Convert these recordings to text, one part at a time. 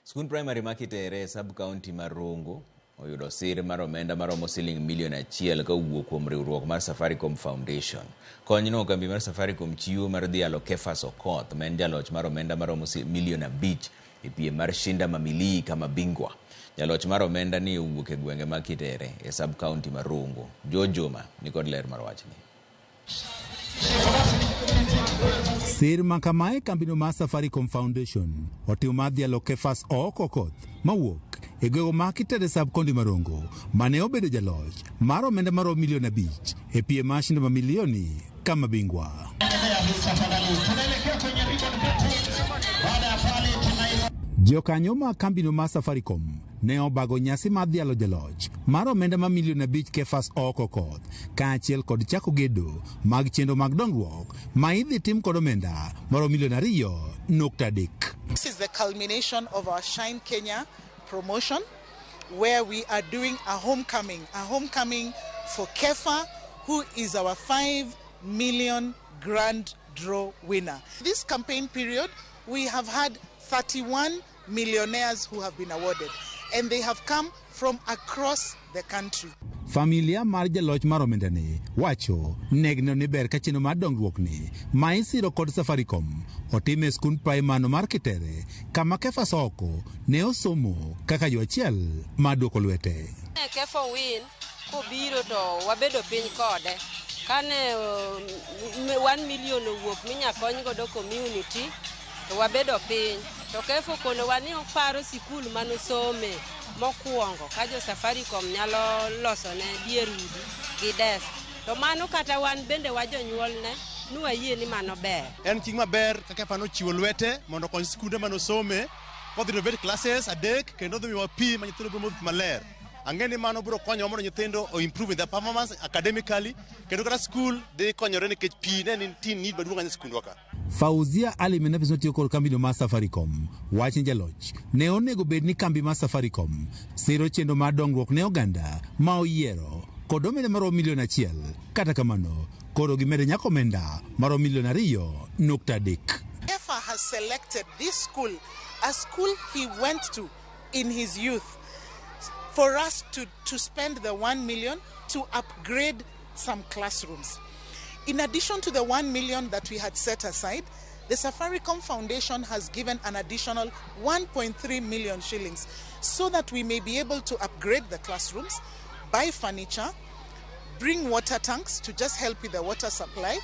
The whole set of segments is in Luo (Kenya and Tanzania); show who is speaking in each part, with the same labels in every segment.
Speaker 1: Skund primary ma Kitere e sub county ma Rongo oyudo sir mar omenda maromo siling milion 1 ka owuok kuom riwruok mar Safaricom Foundation. Konyno kambi mar Safaricom chiwo mar dhialo Kefas Okoth ma en jaloch mar omenda maromo milion 5 e piem mar Shinda Mamilii kama Bingwa. Jaloch mar omenda ni owuok e gwenge mag Kitere e sub county ma Rongo. George Juma nikod ler mar wachni.
Speaker 2: Sir ma kamae kambino mar Safaricom Foundation otimo mar dhialo Kefas Ooko Okoth mawuok e gwego ma Kitere sub county ma Rongo mane obedo jaloch mar omenda maromo milion 5 e piem mar Shinda Mamilioni kama Bingwa. Jokanyo mag kambino mar Safaricom ne obago nyasi mar dhialo jaloch mar omenda ma milion 5 Kefas Ooko Okoth kaachiel kod chako gedo mag chenro mag dongruok ma idhi tim kod omenda maromo milion 2.3.
Speaker 3: This is the culmination of our Shine Kenya promotion, where we are doing a homecoming for Kefa, who is our 5 million grand draw winner. This campaign period, we have had 31 millionaires who have been awarded, and they have come from across the country.
Speaker 2: Familia mar jaloch mar omendani wacho negineno ni ber ka chenro mar dongruok ni ma isiro kod Safaricom otim e skund primary mar Kitere kama Kefas Ooko ne osomo kaka yo achiel mar duoko lwete.
Speaker 4: Ne Kefa win kobiro to wabedo piny kode kane 1 million owuok minya kony godo community to wabedo piny to Kefa okonowa ni oparo sikul manosome mokwongo ka jo Safaricom nyalo losone dier udi gi desk to mano kata wan bende wa jonyuolne nwayie ni mano ber.
Speaker 5: En chieng' maber ka Kefa nochiwo lwete mondo okony skunde manosome kodhi renovate classes 3 kendo odhi miyowa pi ma nyithindo biro modho pi maler. Ang'e ni mano biro konyowa mondo nyithindo o improve their performance academically kendo kata skul dhi konyore nikech pi ne nitie need maduong' ahinya e skundwa ka.
Speaker 2: Fauzia Ali ma en apis matiyo kod kambino mar Safaricom wacho ni jaloch ne onego bed ni kambi mar Safaricom siro chenro mar dongruok ne oganda ma oyiero kod omenda maromo milion 1 kata kamano koro gimedo nyaka omenda maromo milion 2.3.
Speaker 3: Kefa has selected this school, a school he went to in his youth, for us to spend the 1 million to upgrade some classrooms. In addition to the 1 million that we had set aside, the Safaricom Foundation has given an additional 1.3 million shillings so that we may be able to upgrade the classrooms, buy furniture, bring water tanks to just help with the water supply,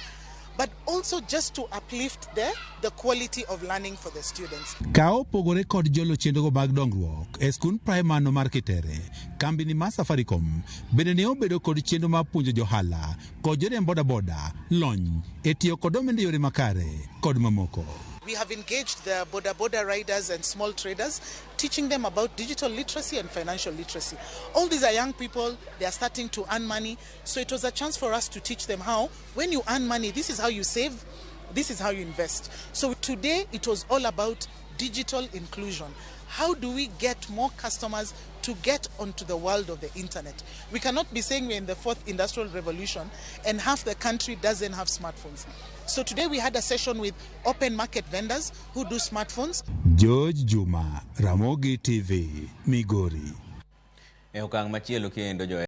Speaker 3: but also just to uplift the quality of learning for the students.
Speaker 2: Ka opogore kod jolo chenrogo mag dongruok e skund primary mar Kitere, kambini mar Safaricom bende ne obedo kod chenro mar puonjo johala kod joriemb bodaboda lony e tiyo kod omenda e yore makare kod mamoko.
Speaker 3: We have engaged the boda boda riders and small traders, teaching them about digital literacy and financial literacy. All these are young people, they are starting to earn money. So it was a chance for us to teach them how, when you earn money, this is how you save, this is how you invest. So today it was all about digital inclusion. How do we get more customers to get onto the world of the internet? We cannot be saying we're in the fourth industrial revolution and half the country doesn't have smartphones. So today we had a session with open market vendors who do smartphones.
Speaker 2: George Juma, Ramogi TV, Migori.
Speaker 1: E okang' machielo kendo jo